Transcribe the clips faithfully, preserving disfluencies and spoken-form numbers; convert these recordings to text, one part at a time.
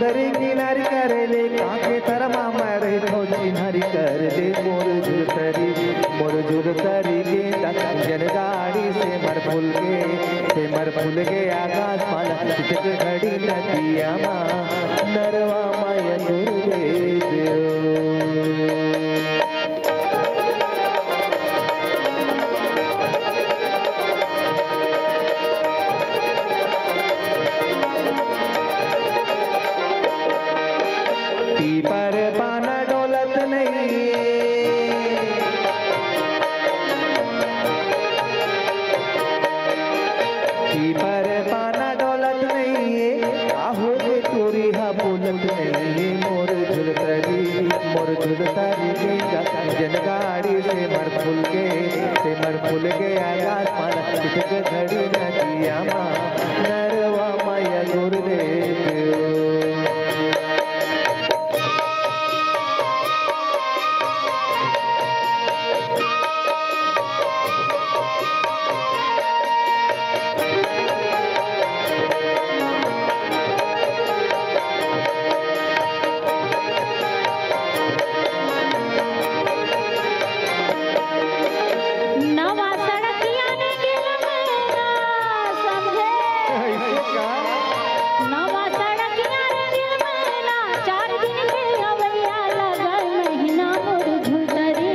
किनारी करे ले काके तरमा मरे थो चिन्हारी कर दे मोर झुलतरी, मोर झुलतरी गेंदा जन गाड़ी से मर फूल गे, से मर फूल गे आकाश पाला चितक घड़ी नदिया मा नरवा माया गुरुदेव। पीपर पाना डोलत नहीं, पीपर पाना डोलत नहीं, आहू के टूरी हा बोलत नहीं। मोर झुलतरी, मोर झुलतरी गेंदा जन गाड़ी से मर फूल गे, से मर फूल गे आकाश पाना चितक घड़ी नदिया मा नरवा माया गुरुदेव। नवा सड़किया ने गेल मैना, समझे? ऐसे का? नवा सड़किया ने गेल मैना, चार दिन के अवैया लगल महीना। मोर झुलतरी,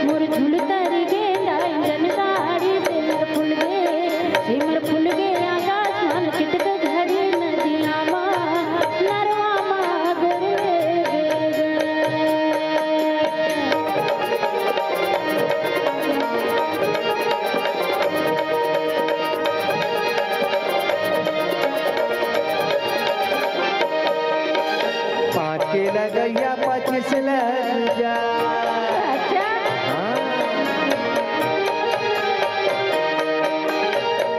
मोर झुलतरी गेंदा इंजन गाड़ी से मर फूल गे, से मर फूल गे आकाश मान चितक घड़ी नदिया मा नरवा मा गुरुदेव। पाँच के लगैया पच्चीस लग जा। अच्छा। हाँ।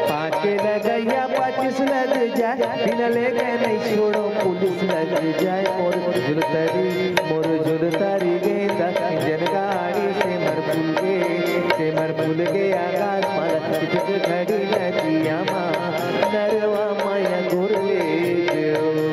पाँच के लगैया पच्चीस लग जा, बिना लेके नहीं छोड़ो पुलिस लग जाए। मोर झुलतरी, मोर झुलतरी गेंदा इंजन गाड़ी से मर फूल गे, से मर फूल गे आकाश माला चितक घड़ी नदिया मा नरवा माया गुरुदेव।